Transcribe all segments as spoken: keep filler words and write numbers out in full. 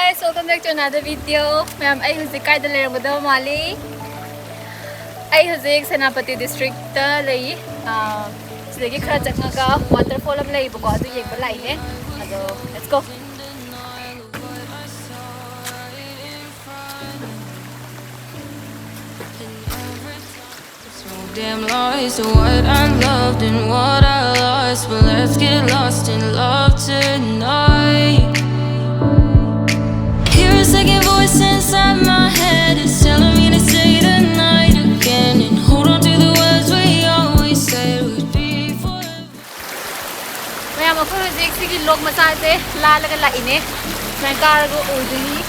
Guys, welcome back to another video. ꯃꯌꯥꯝ, ꯑꯩ ꯍꯧꯖꯤꯛ ꯀꯥꯏꯗ ꯂꯩꯔꯝꯒꯗꯕ ꯃꯥꯜꯂꯤ? ꯑꯩ ꯍꯧꯖꯤꯛ ꯁꯦꯅꯥꯄꯇꯤ ꯗꯤꯁꯇ꯭ꯔꯤꯛꯇ ꯂꯩ꯫ ꯑꯥ, ꯁꯤꯗꯒꯤ ꯈꯔ ꯆꯪꯉꯒ ꯋꯥꯇꯔꯐꯣꯜ ꯑꯃ ꯂꯩꯌꯦꯕꯀꯣ, ꯑꯗꯨ ꯌꯦꯡꯕ ꯂꯥꯛꯏꯅꯦ꯫ ꯑꯗꯣ, let's go. So damn lost to what I loved and what I lost. But let's get lost in love tonight. Hear a second voice inside my head. It's telling me to say the night again and hold on to the words we always said would be forever. ꯃꯌꯥꯝ, ꯑꯩꯈꯣꯏ ꯍꯧꯖꯤꯛ ꯁꯤꯒꯤ ꯂꯣꯛ ꯃꯆꯥꯁꯦ ꯂꯥꯜꯂꯒ ꯂꯥꯛꯏꯅꯦ꯫ ꯁꯨꯃꯥꯏꯅ ꯀꯥꯔꯒ ꯑꯣꯏꯗꯣꯏꯅꯤ꯫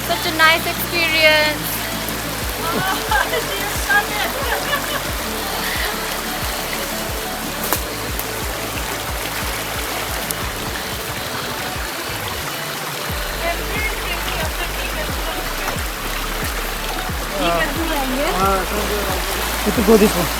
Such a nice experience. You can go this one.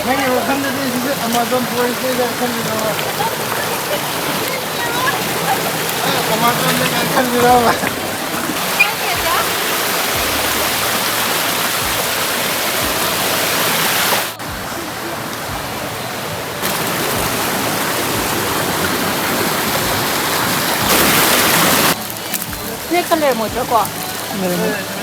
ꯅꯪꯒꯤ ꯋꯥꯈꯜꯗꯗꯤ ꯁꯤꯁꯦ Amazon forest ꯅꯦ ꯀꯥꯏꯅ ꯈꯜꯂꯤꯔꯕ? ꯑ, Amazon ꯅꯦ ꯀꯥꯏꯅ ꯈꯜꯂꯤꯔꯕ? Snake ꯀ ꯂꯩꯔꯝꯃꯣꯏꯗ꯭ꯔꯥ ꯀꯣ? ꯂꯩꯔꯝꯃꯣꯏ꯫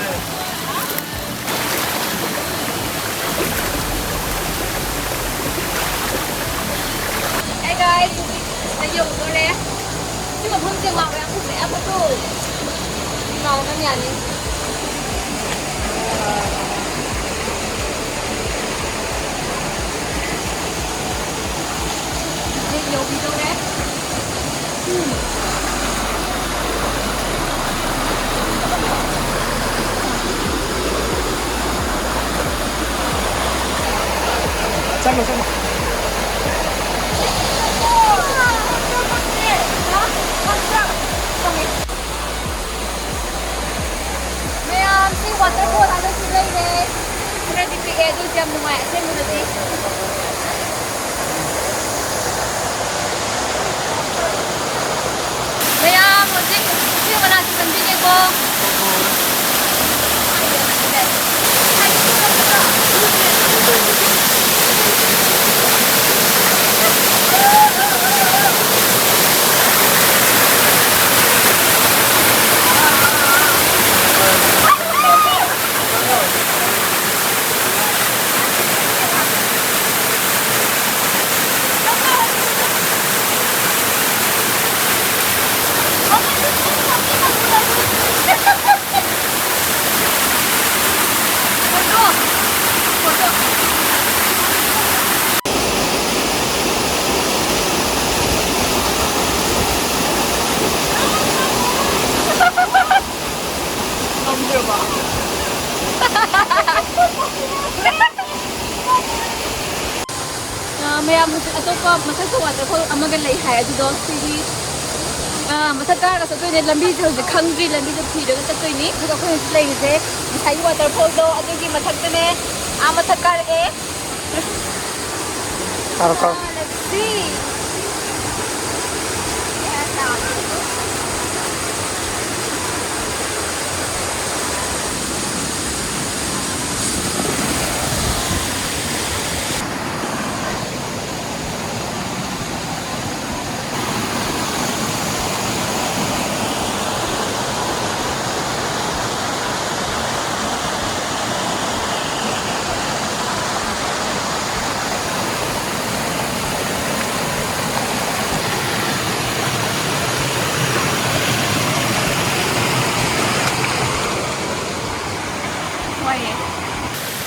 Hey guys, ꯍꯧꯖꯤꯛ ꯁꯤꯗ ꯌꯧꯗꯣꯔꯦ꯫ ꯁꯤ ꯃꯐꯝꯁꯦ ꯉꯥꯎꯕ ꯌꯥꯝ ꯐꯖꯩ, ꯑꯃꯗꯣ ꯉꯥꯎꯕ ꯌꯥꯅꯤ꯫ ꯃꯌꯥꯝꯁꯤ waterfall ꯑꯗꯁꯨ ꯂꯩꯔꯦ꯫ ꯈꯔꯗꯤ ꯄꯤꯛꯑꯦ, ꯑꯗꯨꯁꯨ ꯌꯥꯝ ꯅꯨꯡꯉꯥꯏ ꯑꯁꯦꯡꯕꯗꯗꯤ꯫ ꯃꯌꯥꯝ ꯍꯧꯖꯤꯛ ꯄꯨꯈ꯭ꯔꯤ ꯃꯅꯥꯛꯇ ꯆꯪꯕꯤꯒꯦꯀꯣ꯫ ꯉꯝꯗ꯭ꯔꯕꯣ? ꯑ, ꯃꯌꯥꯝ ꯍꯧꯖꯤꯛ ꯑꯇꯣꯞꯄ ꯃꯊꯛꯇ waterfall ꯑꯃꯒ ꯂꯩ ꯍꯥꯏ, ꯑꯗꯨꯗꯣ ꯁꯤꯒꯤ, ꯑ, ꯃꯊꯛ ꯀꯥꯔꯒ ꯆꯠꯇꯣꯏꯅꯦ꯫ ꯂꯝꯕꯤꯁꯦ ꯍꯧꯖꯤꯛ ꯈꯪꯗ꯭ꯔꯤ, ꯂꯝꯕꯤꯁꯦ ꯊꯤꯔꯒ ꯆꯠꯇꯣꯏꯅꯤ꯫ ꯑꯗꯨꯒ ꯑꯩꯈꯣꯏ ꯍꯧꯖꯤꯛ ꯂꯩꯔꯤꯁꯦ ꯉꯁꯥꯏꯒꯤ waterfallꯗꯣ, ꯑꯗꯨꯒꯤ ꯃꯊꯛꯇꯅꯦ꯫ ꯑꯥ ꯃꯊꯛ ꯀꯥꯔꯛꯑꯦ꯫ ꯀꯥꯔꯣ, ꯀꯥꯔꯣ꯫ ꯑ, let's see. ꯋꯥꯏꯌꯦ꯫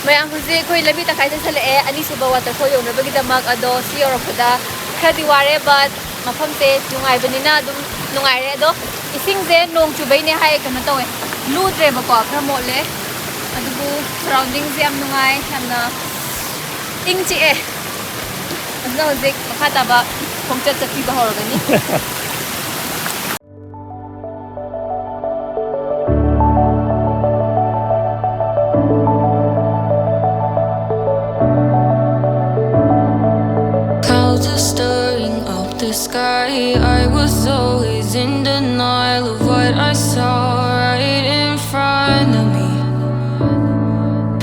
ꯃꯌꯥꯝ, ꯍꯧꯖꯤꯛ ꯑꯩꯈꯣꯏ ꯂꯝꯕꯤ ꯇꯪꯈꯥꯏ ꯆꯠꯁꯜꯂꯛꯑꯦ, ꯑꯅꯤꯁꯨꯕ waterfall ꯌꯧꯅꯕꯒꯤꯗꯃꯛ꯫ ꯑꯗꯣ ꯁꯤ ꯌꯧꯔꯛꯄꯗ ꯈꯔꯗꯤ ꯋꯥꯔꯦ, but ꯃꯐꯝꯁꯦ ꯅꯨꯡꯉꯥꯏꯕꯅꯤꯅ ꯑꯗꯨꯝ ꯅꯨꯡꯉꯥꯏꯔꯦ꯫ ꯑꯗꯣ ꯏꯁꯤꯡꯁꯦ ꯅꯣꯡ ꯆꯨꯕꯩꯅꯦ ꯍꯥꯏ, ꯀꯩꯅꯣ ꯇꯧꯋꯦ, ꯂꯨꯗ꯭ꯔꯦꯕꯀꯣ, ꯈꯔ ꯃꯣꯠꯂꯦ꯫ ꯑꯗꯨꯕꯨ surroundingꯁꯦ ꯌꯥꯝ ꯅꯨꯡꯉꯥꯏ, ꯌꯥꯝꯅ ꯏꯪ ꯆꯤꯛꯑꯦ꯫ ꯍꯧꯖꯤꯛ ꯃꯈꯥ ꯇꯥꯕ ꯈꯣꯡꯆꯠ ꯆꯠꯄꯤꯕ ꯍꯧꯔꯒꯅꯤ꯫ Clouds are stirring up the sky. I was always in denial of what I saw right in front of me.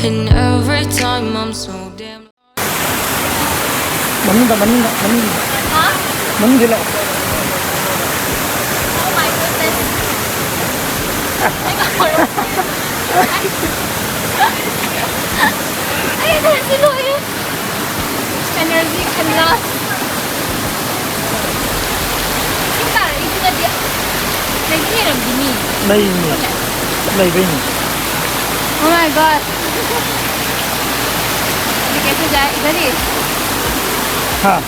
And every time I'm so damn ꯃꯅꯨꯡꯗ, ꯃꯅꯨꯡꯗ, ꯃꯅꯨꯡꯗ꯫ ꯍꯥ? ꯃꯅꯨꯡꯗ ꯂꯥꯛꯑꯣ꯫ Oh my goodness. ꯑꯩ ꯈꯔ ꯁꯤ ꯂꯣꯏꯔꯦ꯫ Energy ꯈꯟꯂ꯫ ꯏꯁꯤꯡ ꯇꯥꯔꯛꯏꯁꯤꯅꯗꯤ ꯂꯩꯗꯤ ꯂꯩꯔꯝꯈꯤꯅꯤ꯫ ꯂꯩꯅꯤ꯫ ꯂꯩꯕꯩꯅꯤ꯫ Oh my God. ये कैसे जाए? इधर ही? हाँ।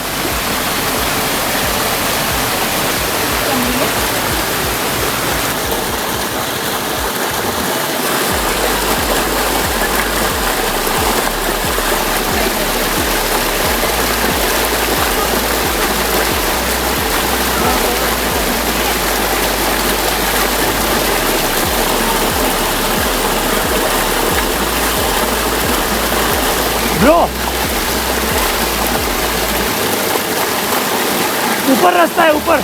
Bro, ऊपर रास्ता है, ऊपर।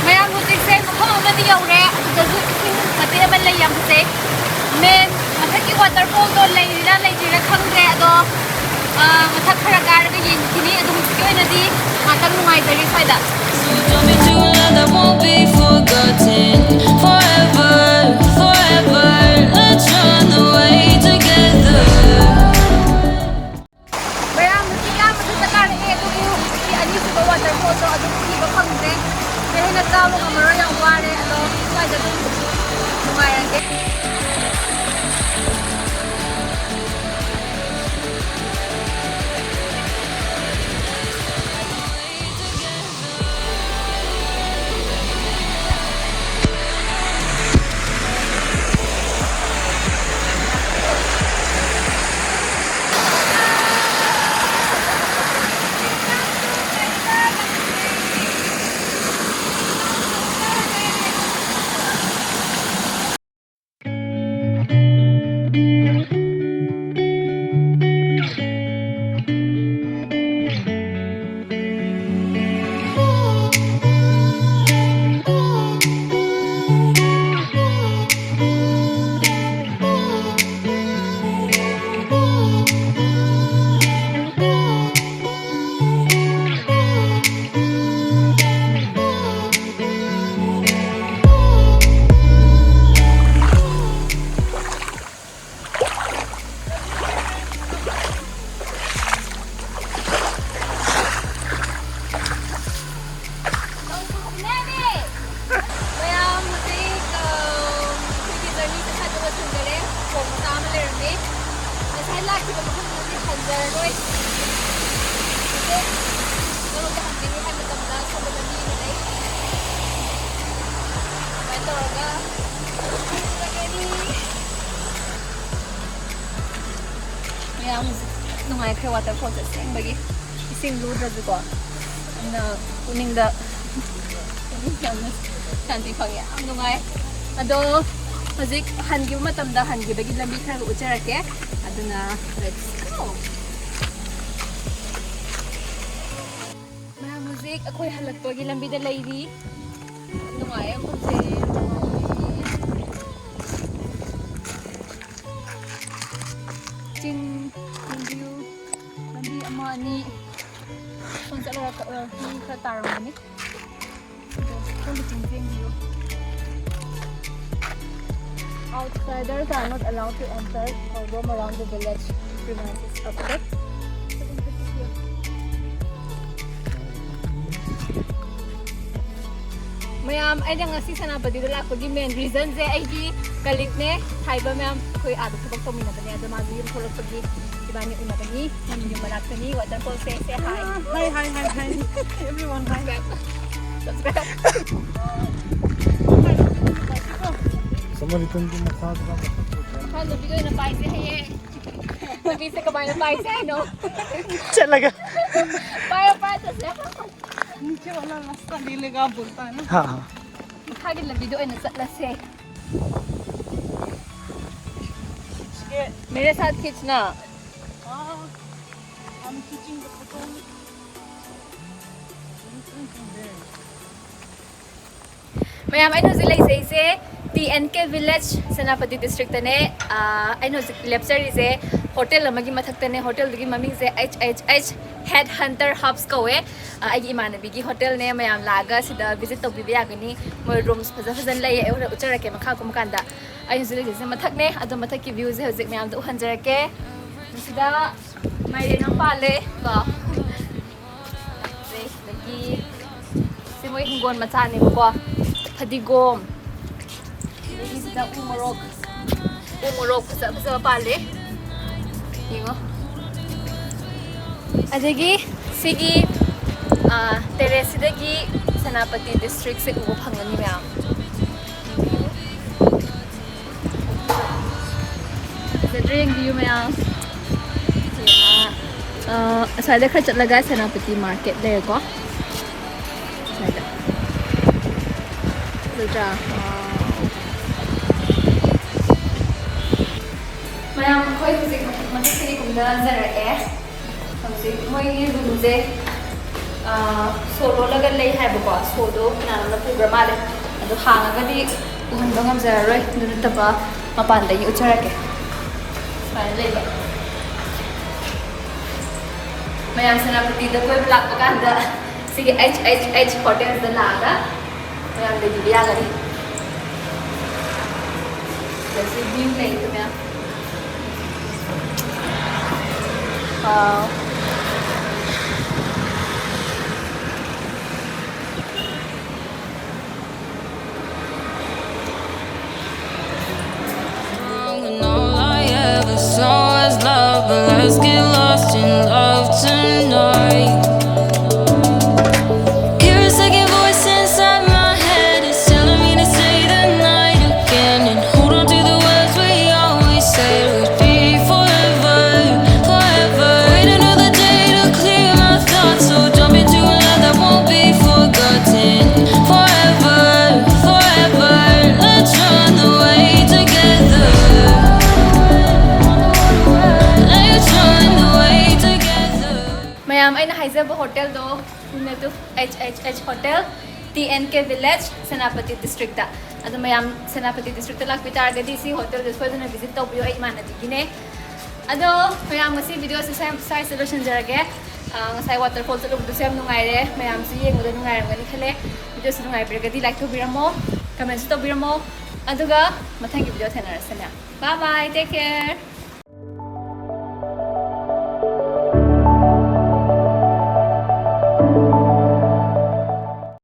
ꯃꯌꯥꯝ ꯍꯧꯖꯤꯛꯁꯦ ꯃꯐꯝ ꯑꯃꯗꯤ ꯌꯧꯔꯦ꯫ ꯑꯗꯨꯗꯁꯨ ꯏꯁꯤꯡ ꯃꯇꯦꯛ ꯑꯃ ꯂꯩ, ꯌꯥꯝ ꯐꯖꯩ꯫ ꯃꯦꯟ ꯃꯊꯛꯀꯤ waterfallꯗꯣ ꯂꯩꯔꯤꯔꯥ ꯂꯩꯇ꯭ꯔꯤꯔꯥ ꯈꯪꯗ꯭ꯔꯦ, ꯑꯗꯣ, ꯑ, ꯃꯊꯛ ꯈꯔ ꯀꯥꯔꯒ ꯌꯦꯡꯈꯤꯅꯤ꯫ ꯑꯗꯣ ꯍꯧꯖꯤꯛꯀꯤ ꯑꯣꯏꯅꯗꯤ ꯉꯥꯛꯇꯪ ꯅꯨꯡꯉꯥꯏꯖꯔꯤ ꯁ꯭ꯋꯥꯏꯗ꯫ So don't be too late, I won't be forgotten. Forever, forever, let's run away together. ꯃꯌꯥꯝ ꯍꯧꯖꯤꯛ ꯌꯥꯝ ꯃꯊꯛꯇ ꯀꯥꯔꯛꯑꯦ, ꯑꯗꯨꯕꯨ ꯁꯤ ꯑꯅꯤꯁꯨꯕ waterfallꯗꯣ ꯑꯗꯨꯝ ꯎꯕ ꯐꯪꯗꯦ꯫ ꯂꯥꯛꯈꯤꯕ ꯃꯐꯝꯗꯨꯗꯤ ꯍꯟꯖꯔꯔꯣꯏ꯫ ꯍꯧꯖꯤꯛ ꯀꯔꯣꯝꯗ ꯍꯟꯒꯅꯤ ꯍꯥꯏꯕ ꯃꯇꯝꯗ ꯁꯣꯝꯗ ꯂꯝꯕꯤ ꯑꯃ ꯂꯩ꯫ ꯑꯗꯨꯃꯥꯏꯅ ꯇꯧꯔꯒ ꯍꯟꯈ꯭ꯔꯒꯅꯤ꯫ ꯃꯌꯥꯝ ꯍꯧꯖꯤꯛ ꯅꯨꯡꯉꯥꯏꯈ꯭ꯔꯦ waterfallꯁꯦ ꯑꯁꯦꯡꯕꯒꯤ꯫ ꯏꯁꯤꯡ ꯂꯨꯗ꯭ꯔꯁꯨꯀꯣ ꯌꯥꯝꯅ ꯄꯨꯛꯅꯤꯡꯗ ꯌꯥꯝꯅ ꯁꯥꯟꯇꯤ ꯐꯪꯉꯦ, ꯌꯥꯝ ꯅꯨꯡꯉꯥꯏ꯫ ꯑꯗꯣ ꯍꯧꯖꯤꯛ ꯍꯟꯈꯤꯕ ꯃꯇꯝꯗ ꯍꯟꯈꯤꯕꯒꯤ ꯂꯝꯕꯤ ꯈꯔ ꯎꯠꯆꯔꯛꯀꯦ꯫ ꯑꯗꯨꯅ let's go꯫ ꯃꯌꯥꯝ ꯍꯧꯖꯤꯛ ꯑꯩꯈꯣꯏ ꯍꯜꯂꯛꯄꯒꯤ ꯂꯝꯕꯤꯗ ꯂꯩꯔꯤ꯫ ꯅꯨꯡꯉꯥꯏꯌꯦ ꯃꯐꯝꯁꯦ꯫ ꯆꯤꯡ ꯌꯦꯡꯕꯤꯌꯨ꯫ ꯂꯝꯕꯤ ꯑꯃ ꯑꯅꯤ ꯁꯣꯝ ꯆꯠꯂꯒ ꯈ-, ꯃꯤ ꯈꯔ ꯇꯥꯔꯝꯒꯅꯤ꯫ ꯑꯗꯣ ꯁꯣꯝꯒꯤ ꯆꯤꯡ ꯌꯦꯡꯕꯤꯌꯨ꯫ Outsiders are not allowed to enter or roam around the village premises. ꯃꯌꯥꯝ, ꯑꯩꯅ ꯉꯁꯤ ꯁꯦꯅꯥꯄꯇꯤꯗ ꯂꯥꯛꯄꯒꯤ main reasonꯁꯦ ꯑꯩꯒꯤ colleagueꯅꯦ ꯍꯥꯏꯕ ꯃꯌꯥꯝ, ꯑꯩꯈꯣꯏ ꯑꯥꯗ ꯊꯕꯛ ꯇꯧꯃꯤꯟꯅꯕꯅꯦ, ꯑꯗꯣ ꯃꯥꯁꯨ ꯌꯨꯝ ꯊꯣꯛꯂꯛꯄꯒꯤ ꯏꯕꯥꯅꯤ ꯎꯅꯕꯅꯤ꯫ ꯌꯨꯝ ꯃꯅꯥꯛꯇꯅꯤ, waterfallꯁꯦ꯫ Say hi. Hi, hi, hi, hi. Everyone, hi. Subscribe. Samaritan ꯃꯈꯥꯗ ꯃꯈꯥ ꯅꯨꯄꯤꯗ ꯑꯣꯏꯅ ꯄꯥꯏꯁꯦ ꯍꯌꯦꯡ꯫ ꯅꯨꯄꯤꯁꯦ ꯀꯃꯥꯏꯅ ꯄꯥꯏꯁꯦ ꯍꯥꯏꯅꯣ? ꯆꯠꯂꯒ꯫ ꯄꯥꯏꯔꯣ, ꯄꯥꯏꯔꯣ, ꯆꯠꯁꯦ꯫ नीचे वाला रास्ता ले लेगा बोलता है ना। हाँ, हाँ। ꯃꯈꯥꯒꯤ ꯂꯝꯕꯤꯗ ꯑꯣꯏꯅ ꯆꯠꯂꯁꯦ꯫ मेरे साथ खींचना। हाँ, हम खींचेंगे फोटो। ꯃꯌꯥꯝ, ꯑꯩꯅ ꯍꯧꯖꯤꯛ ꯂꯩꯖꯩꯁꯦ T N K village, Senapati districtꯇꯅꯦ꯫ ꯑꯥ, ꯑꯩꯅ ꯍꯧꯖꯤꯛ ꯂꯦꯞꯆꯔꯤꯁꯦ hotel ꯑꯃꯒꯤ ꯃꯊꯛꯇꯅꯦ꯫ Hotelꯗꯨꯒꯤ ꯃꯃꯤꯡꯁꯦ H H H Head Hunter Hubs ꯀꯧꯋꯦ꯫ ꯑꯥ, ꯑꯩꯒꯤ ꯏꯃꯥꯟꯅꯕꯤꯒꯤ hotelꯅꯦ꯫ ꯃꯌꯥꯝ ꯂꯥꯛꯑꯒ ꯁꯤꯗ visit ꯇꯧꯕꯤꯕ ꯌꯥꯒꯅꯤ꯫ ꯃꯣꯏ rooms ꯐꯖ ꯐꯖꯅ ꯂꯩꯌꯦ꯫ ꯑꯩ ꯍꯣꯔꯦꯟ ꯎꯠꯆꯔꯛꯀꯦ ꯃꯈꯥ ꯀꯨꯝꯃꯀꯥꯟꯗ꯫ ꯑꯩ ꯍꯧꯖꯤꯛ ꯂꯩꯖꯩꯁꯦ ꯃꯊꯛꯅꯦ꯫ ꯑꯗꯣ ꯃꯊꯛꯀꯤ viewꯁꯦ ꯍꯧꯖꯤꯛ ꯃꯌꯥꯝꯗ ꯎꯍꯟꯖꯔꯛꯀꯦ꯫ ꯃꯁꯤꯗ ꯃꯥꯏꯔꯦꯟ ꯑꯃ ꯄꯥꯜꯂꯦ ꯀꯣ꯫ ꯑꯗꯒꯤ ꯁꯤ ꯃꯣꯏ ꯍꯤꯡꯒꯣꯜ ꯃꯆꯥꯅꯦꯕꯀꯣ꯫ ꯐꯗꯤꯒꯣꯝ, ꯑꯗꯒꯤ ꯁꯤꯗ ꯎ ꯃꯣꯔꯣꯛ, ꯎ ꯃꯣꯔꯣꯛ ꯐꯖ ꯐꯖꯕ ꯄꯥꯜꯂꯦ꯫ ꯌꯦꯡꯉꯣ꯫ ꯑꯗꯒꯤ ꯁꯤꯒꯤ, ꯑ, terrace ꯁꯤꯗꯒꯤ ꯁꯦꯅꯥꯄꯇꯤ district ꯁꯦ ꯎꯕ ꯐꯪꯒꯅꯤ ꯃꯌꯥꯝ꯫ ꯐꯖꯗ꯭ꯔꯥ ꯌꯦꯡꯕꯤꯌꯨ ꯃꯌꯥꯝ꯫ ꯑ, ꯑ, ꯑꯁ꯭ꯋꯥꯏꯗ ꯈꯔ ꯆꯠꯂꯒ ꯁꯦꯅꯥꯄꯇꯤ market ꯂꯩꯔꯦꯀꯣ꯫ ꯁ꯭ꯋꯥꯏꯗ꯫ ꯐꯖꯗ꯭ꯔꯥ? Wow꯫ ꯃꯌꯥꯝ, ꯑꯩꯈꯣꯏ ꯍꯧꯖꯤꯛ ꯃꯊꯛꯇꯒꯤ ꯀꯨꯝꯊꯖꯔꯛꯑꯦ꯫ ꯍꯧꯖꯤꯛ ꯃꯣꯏꯒꯤ room ꯁꯦ, ꯑ, ꯁꯣ ꯂꯣꯜꯂꯒ ꯂꯩ ꯍꯥꯏꯕꯀꯣ꯫ ꯁꯣꯗꯣ ꯀꯅꯥꯅꯣꯝꯅ ꯄꯨꯈ꯭ꯔ ꯃꯥꯜꯂꯦ꯫ ꯑꯗꯣ ꯍꯥꯡꯉꯒꯗꯤ ꯎꯍꯟꯕ ꯉꯝꯖꯔꯔꯣꯏ꯫ ꯑꯗꯨ ꯅꯠꯇꯕ ꯃꯄꯥꯟꯗꯒꯤ ꯎꯠꯆꯔꯛꯀꯦ꯫ ꯁꯨꯃꯥꯏꯅ ꯂꯩꯕ꯫ ꯃꯌꯥꯝ ꯁꯦꯅꯥꯄꯇꯤꯗ ꯀꯣꯏꯕ ꯂꯥꯛꯄ ꯀꯥꯟꯗ ꯁꯤꯒꯤ H H H hotel ꯗ ꯂꯥꯛꯑꯒ ꯃꯌꯥꯝ ꯂꯩꯕꯤꯕ ꯌꯥꯒꯅꯤ꯫ ꯁꯤꯗꯁꯨ view ꯂꯩ ꯃꯌꯥꯝ꯫ Wow꯫ When all I ever saw was love, but let's get lost in love tonight. Hear a second voice inside my head, it's telling me to stay the night again and hold on to the words we always said would be forever, forever. Wait another day to clear my thoughts, so jump into a love that won't be forgotten. Forever, forever, let's run the way together. Let's run the way together. ꯃꯌꯥꯝ, ꯑꯩꯅ ꯍꯥꯏꯖꯕ hotel ꯗꯣ ꯁꯤꯅ two H H H hotel, T N K village, Senapati district ꯇ꯫ ꯑꯗꯣ ꯃꯌꯥꯝ Senapati district ꯇ ꯂꯥꯛꯄꯤ ꯇꯥꯔꯒꯗꯤ ꯁꯤ hotel ꯗꯣ ꯁꯣꯏꯗꯅ visit ꯇꯧꯕꯤꯌꯨ, ꯑꯩ ꯏꯃꯥꯟꯅꯕꯤꯒꯤꯅꯦ꯫ ꯑꯗꯣ ꯃꯌꯥꯝ, ꯉꯁꯤ video ꯁꯦ ꯁ꯭ꯋꯥꯏ-, ꯁ꯭ꯋꯥꯏꯁꯤꯗ ꯂꯣꯏꯁꯤꯟꯖꯔꯒꯦ꯫ ꯑ, ꯉꯁꯥꯏ waterfall ꯆꯠꯂꯨꯕꯗꯨꯁꯨ ꯌꯥꯝ ꯅꯨꯡꯉꯥꯏꯔꯦ꯫ ꯃꯌꯥꯝꯁꯨ ꯌꯦꯡꯕꯗ ꯅꯨꯡꯉꯥꯏꯔꯝꯒꯅꯤ ꯈꯜꯂꯦ꯫ Video ꯁꯦ ꯅꯨꯡꯉꯥꯏꯕꯤꯔꯒꯗꯤ like ꯇꯧꯕꯤꯔꯝꯃꯣ, comment ꯁꯨ ꯇꯧꯕꯤꯔꯝꯃꯣ꯫ ꯑꯗꯨꯒ ꯃꯊꯪꯒꯤ video ꯊꯦꯡꯅꯔꯁꯦ ꯃꯌꯥꯝ꯫ Bye bye, take care꯫